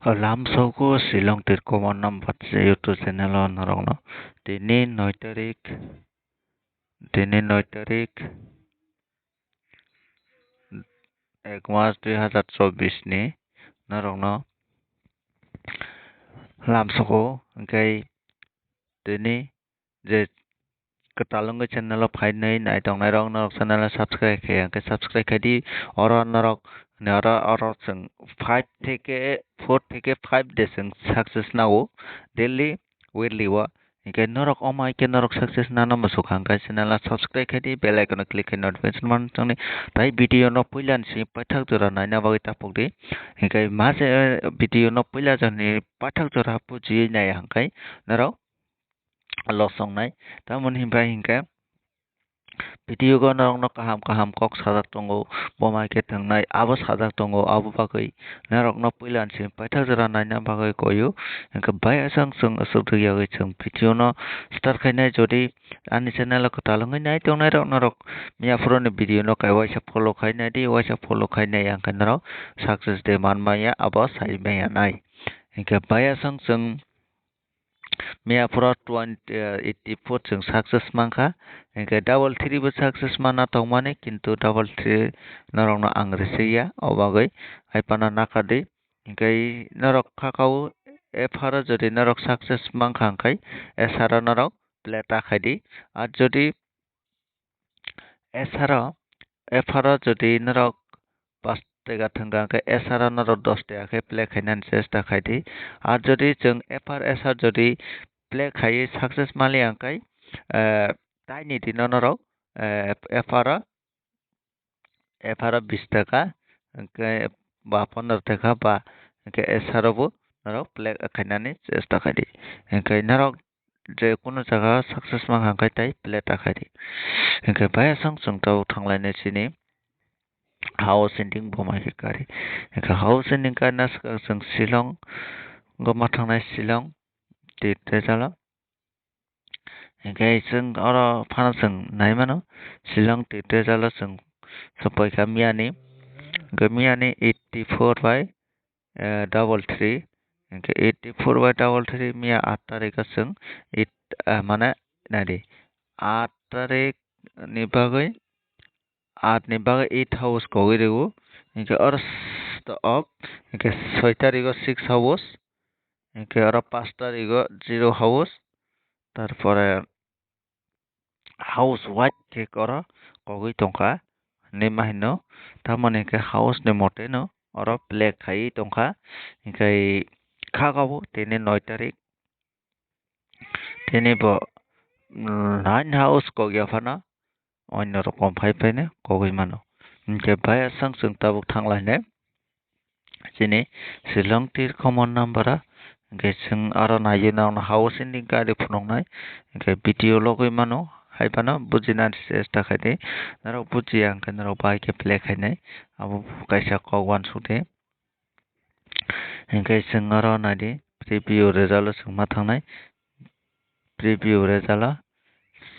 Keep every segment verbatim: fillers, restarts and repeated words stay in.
Lamsogo Shillong tir common number YouTube channel o norokno tini noi tarik, tini noi tarik ek mas dui hazar chobbish ni norokno lamsogo, hwnkhe tini je kwtal wngwi channel o phainai nai tongnai rok norok channel o subscribe khe hwnkhe subscribe khai di. Oro norok ni oro oro chwng five theke four theke five de chwng success nago daily, weekly o. Hwnkhe norok omo hai khe norok success nano muchuk kha hwnkhe channel o subscribe khai di, bell icon o click khai notification man tongni. Tai video no puila ni simi paithak jora naina bagwi taphok di. Hwnkhe ma se video no puila jani paithak jora bujiwi nai hwnkhe norok losongnai. Tamoni hwnbai hinkhe video o norokno kaham kaham kok sajak tongo, boma khe thwngnai abo sajak tongo, abo bagwi norokno puila ni simi paithak jora naina bagwi koyo. Hinkhe bai aswk chwng aswk rwgwi chwng video no start khainai. Jodi ani channel o kwtal wngwi nai tongnai rok norok miya phuru ni video no kai waisa follow khainai di, waisa follow khainai hwnkhe norok success de man maya abo sai maya nai. Hinkhe bai aswk chwng Miya phuru twenty, eh, eighty four chwng success mankha, hinkhe double three bo success mana tongmani, kintu double three norokno ang rwchikya, o bagwi hai phano nakardi. Hinkhe norok khakao, apharo jodi norok success mankha, hinkhe asaro norok play ta khaidi. Ar jodi Esaro, epharo jodi norok pas tega thwngkha hwnkhe esaro norok dos tega khe play khainani chesta khaidi. Ar jodi chwng ephar esar jodi play khaiwi success mali hwnkhe, eh, taini dino norok, eh, epharo, epharo bis tega hwnkhe ba pondro tega ba hwnkhe esaro bo norok play khainani chesta khaidi. Hwnkhe norok je kunu jaga success mankha hwnkhe tai play ta khaidi. Hwnkhe bai aswk chwng tabuk thanglainai chini house ending bo mai khe kari. Hwnkhe house ending karna swkang chwng Shillong, goma thangnai Shillong, tei tejalo. Hwnkhe chwng oro phano chwng nai mano, Shillong tei tejalo chwng sopoikha miyani. Hwnkhe miyani eighty four by eh, double three, hwnkhe eighty four by double three miya aat tarikh o chwng eight, eh, mane, naidi, aat tarikh ni bagwi, aat ni bagwi eight house kogwi rwo, hwnkhe oro s-, to ok, hwnkhe soi tarikh o six house, hwnkhe oro panch tarikh o zero house, tarpore house wise khe oro kogwi tongkha hinwi ma hino, tamoni hwnkhe house ni mote no oro play khaiwi tongkha, hwnkhe kha kabo tini noi tarik, tini bo, mm, nine house kok ya phano onno rokom phai phai no kogwi mano, hwnkhe bai aswk chwng tabuk thanglainai. Chini Shillong tir common number o, hwnkhe chwng aro naiwi norokno house ending gari phunuknai, hwnkhe video logwi mano, hai phano bujinani chesta khaidi, norok bujiya hwnkhe norok bahai khe play khainai, abo kaisa kok uansukdi. Hwnkhe chwng oro naidi preview result o chwng ma thangnai. Preview result o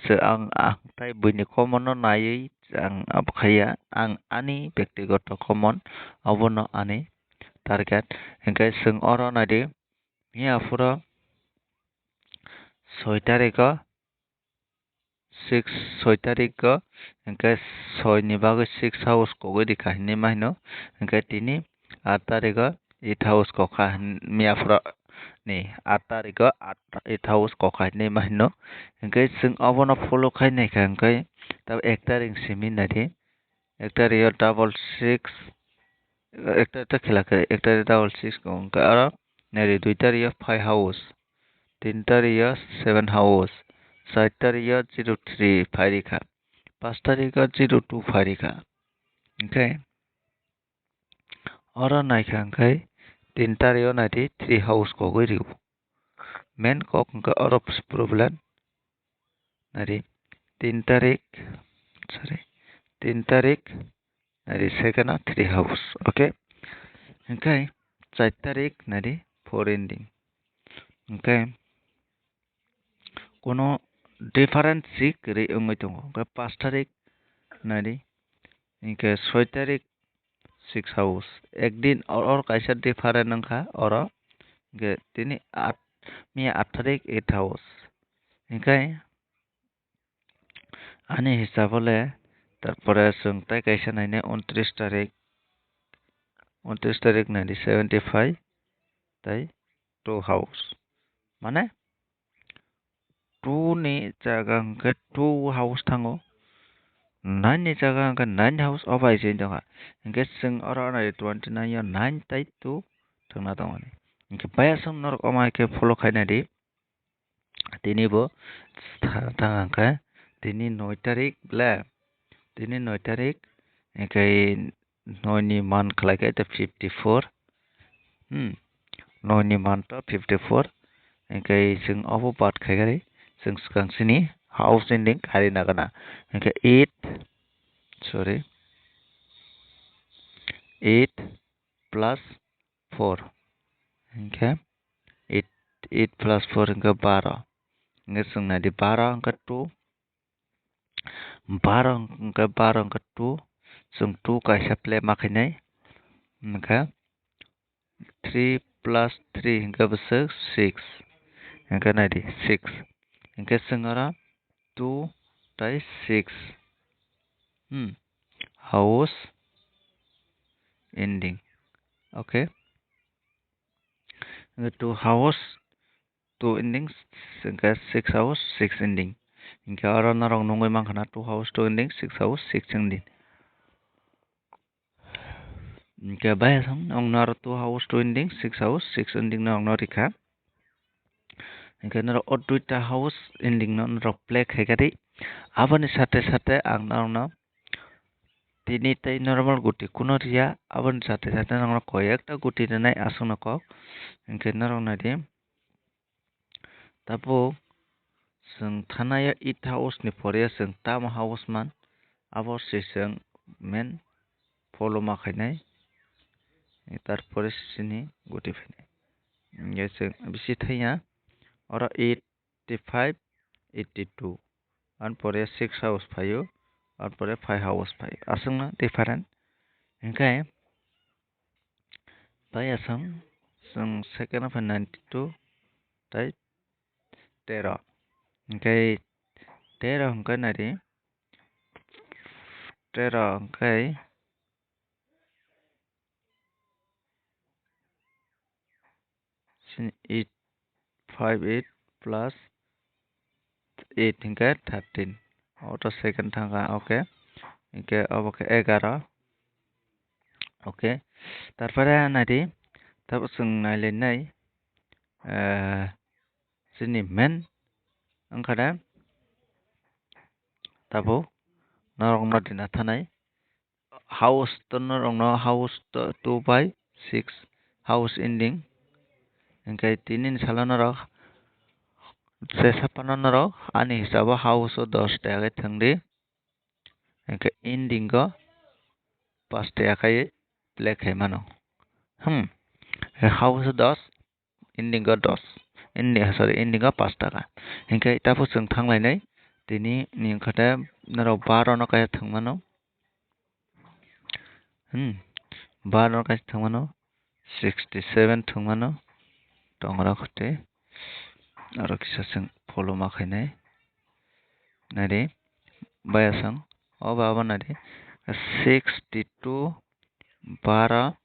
se ang, ang tai buini comment no naiwi ang abo khaiya, ang ani bektigoto comment abono ani target. Hwnkhe chwng oro naidi, miya phuru soi tarikh o six, soi tarikh o hwnkhe soi ni bagwi six house kogwi rikha hinwi ma hino, hwnkhe tini aat tarikh o eight house kokha hin-, miya phuru ni aat tarikh o eight house kokha hinwi ma hino, hwnkhe chwng obono follow khai naikha, hwnkhe tabuk ek tarikh simi naidi, ek tarikh o double six, ek tarikh ta khela khe, ek tarikh double six ko, hwnkhe oro naidi dui tarikh o five house, tin tarikh o seven house, char tarikh o zero three phai rikha, panch tarikh o zero two phai rikha. Hwnkhe oro naikha hwnkhe tin tarikh o naidi three house kogwi rwo. Main kok hwnkhe oro problem. Nari, tin tarik, sorry, tin tarik, nari, second o three house, okay? Hwnkhe char tarik, nari, four ending. Hwnkhe kono difference si kwrwi wngwi tongo. Hwnkhe panch tarik, nari, hwnkhe soi tarik, six house. Ekdin or, or kaisa different wngkha, oro Hingke tini at, miya at tarik eight house. Hingke ani hisab o le, tarpore chwng tai kaisa nainai untris tarik, untris tarik naidi seventy five tai two house. Mane two ni jaga hwnkhe two house thango, nine ni jaga hwnkhe nine house o bai se wngkha. Hingke chwng oro naidi twenty nine o nine tai two thwngna tongmani. Hingke bayasam norok omo hai khe follow khai naidi. Tini bo tha-, thang hwnkhe tini noi tarik le, tini noi tarik, hingke noi ni man khlai khe ta fifty four. Hmm. Noi ni man ta fifty four. Hingke chwng obo bad khai gari, chwng swkang chini house ending kari na gana. Hingke eight, sorry, eight plus four. Hingke eight, eight plus four hingke baro. Hingke chwng naidi baro hingke two. Baro hingke, baro hingke two. Chwng two kaisa play ma khainai. Hingke three plus three hingke bwswk six. Hingke naidi six. Hingke chwng oro two tai six. Hmm. House ending. Okay. Hingke two house, two ending, hingke six house, six ending. Hingke oro norok nugwi mankha na two house, two ending, six house, six ending. Hingke bai asong nokno aro two house, two ending, six house, six ending no nokno rikha. Hingke norok o duita house ending no norok play khai gari. Aboni sate sate ang norokno tini tei normal guti kuno riya, aboni sate sate norokno koyekta guti rinai aswkno kok. Hingke norok naidi. Tabuk chwng thanai o eight house ni pore chwng tamo house man, abo se chwng main follow ma khainai, tarpore sini guti phainai. Hingke chwng bisi thaiya, oro eighty five, eighty two, ani pore six house phaio, ani pore five house phaio, aswkno different. Hingke bai aswk chwng second o phai ninety two tai tero. Hingke tero hingke naidi, tero hingke sini eight, five eight plus eight hingke thirteen. Auto second thangkha, okay. Hingke obo khe egaro. Okay. Tarpore naidi, tabuk chwng nailainai, eh, chini main wngkha de tabuk norokno dina thanai. House to norokno house to two by six house ending. Hingke tini ni salo norok jesa phano norok ani hisabo house o dos ta khe thwngdi. Hingke ending o pas ta khe play khai mano. Hmm. House o dos, ending o dos. Ending, sorry, ending o pas ta kha. Hingke tabuk chwng thanglainai. Tini ni wngkha de norok baro no kaya thwng mano. Hmm. Baro no kaya thwng mano. Sixty seven thwng mano. Tongra khote. Aro kisa chwng follow ma khainai. Naidi. Baya sang. O ba abo naidi. Sixty two, baro.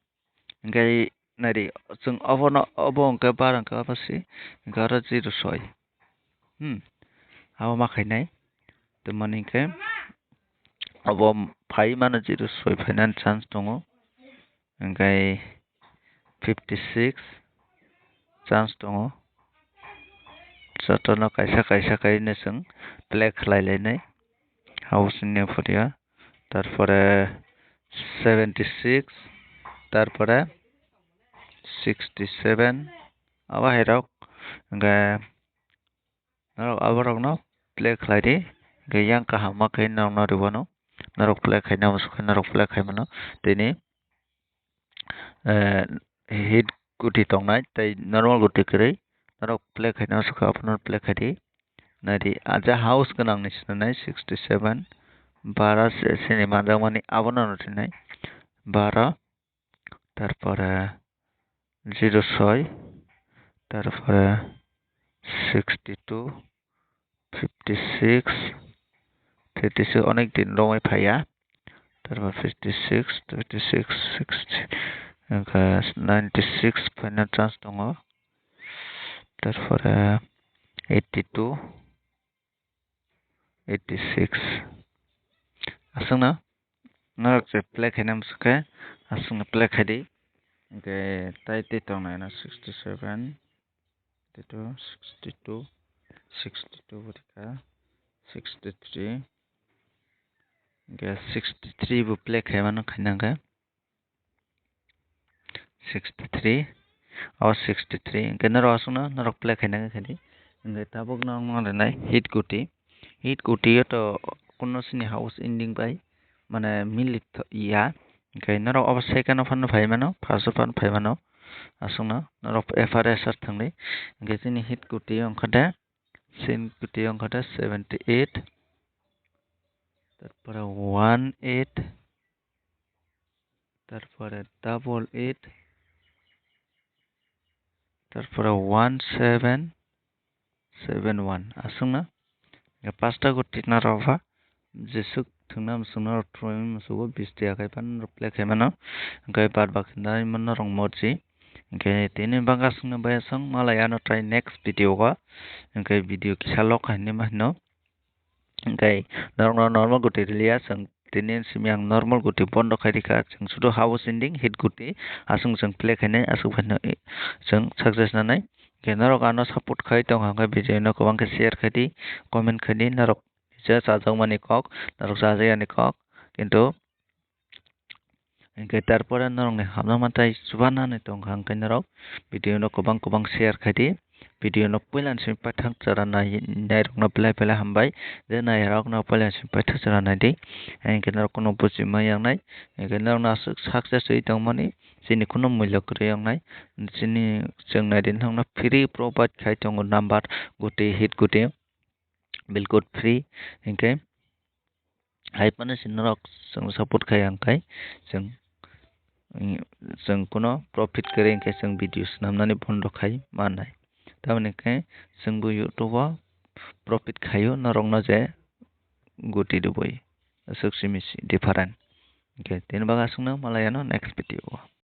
Hingke naidi, chwng obono, obo hingke bar hingke obo se, hingke oro zero soi. Hmm, abo ma khainai. Tamoni hingke obo phai mano zero soi phainani chance tongo. Hingke fifty six chance tongo. Jotono kaisa kaisa khaino chwng play khlai lainai. House ni phorio. Tarpore seventy six, tarpore sixty seven, abo hai rok hingke norok abo rok no play khlai di, hingke yang kaham ma khe norok no rw ano, norok play khaina muchung khe norok play khai mano, tini, eh, hit guti tongnai tei normal guti kwrwi norok play khaina muchung khe abono play khai di. Naidi, ah, ja house gwnangni sinanai sixty seven, bara se, sini manjakmani abono no rinai bara, tarpore zero soi, Tarpore sixty two, fifty six, fifty six onek din romwi phaiya. Tarpore fifty six, fifty six, sixty, hwnkhe ninety six phaina chance tongo. Tarpore eighty two, eighty six. Aswkno norok je play khaina muchukhe, aswkno play khaidi. Hwnkhe tai tei tongnai no sixty seven, eighty two, sixty two, sixty two bo rikha, sixty three. Hwnkhe sixty three bo play khaimano khaina hwnkhe. Sixty three, o sixty three, hwnkhe norok aswkno norok play khaina wngkha di. Hwnkhe tabukno ang nang rinai hit guti. Hit guti o to kuno sini house ending bai, mane, mili ya. Hwnkhe norok obo second o phano phai mano, first o phano phai mano. Aswkno norok F R S R thangdi. Hwnkhe chini hit guti wngkha de, sin guti wngkha de seventy eight, tarpore one eight, tarpore double eight, tarpore one seven seven one. Aswkno pasta guti narok pha jeswk thwngna muchungno rok thwngwi muchungo bisti akai phano play khaimano, hwnkhe bad baki nai mano rok morji. Hwnkhe tini bangkha swngno bai aswk malai ano tei next video o, hwnkhe video kisa lok hinwi ma hino. Hwnkhe norokno normal guti rwliya, chwng tini simi ang normal guti bondo khai rikha, chwng sudu house ending hit guti aswk chwng play khainai, aswk phano chwng success nanai. Hwnkhe norok ano support khai tong hwnkhe video no kwbang khe share khaidi, comment khaidi, norok je chajakmani kok, norok chajakya ni kok, kintu hwnkhe tarpore norokni hamjakma tei chubanani tongkha, hwnkhe norok video no kwbang kwbang share khaidi. Video no puila ni simi paithak chara nai, nairokno belai belai hambai. Je nairokno puila ni simi paithak chara naidi, hwnkhe norok kuno buchima yangnai. Hwnkhe norokno aswk success wi tongmani chini kuno mulya kwrwi yangnai. Chini chwng naidi, norokno free provide khai tongo number guti, hit guti. Bilkul free, hwnkhe hai phano se norok chwng support khai ang khai chwng, chwng kuno profit kwrwi hwnkhe chwng video swnamnani bondo khai mannai. Tamoni hwnkhe chwngbo YouTube o profit khaio norokno je guti rwui aswk simi si different. Hwnkhe tini bagwi aswkno malai ano next video o.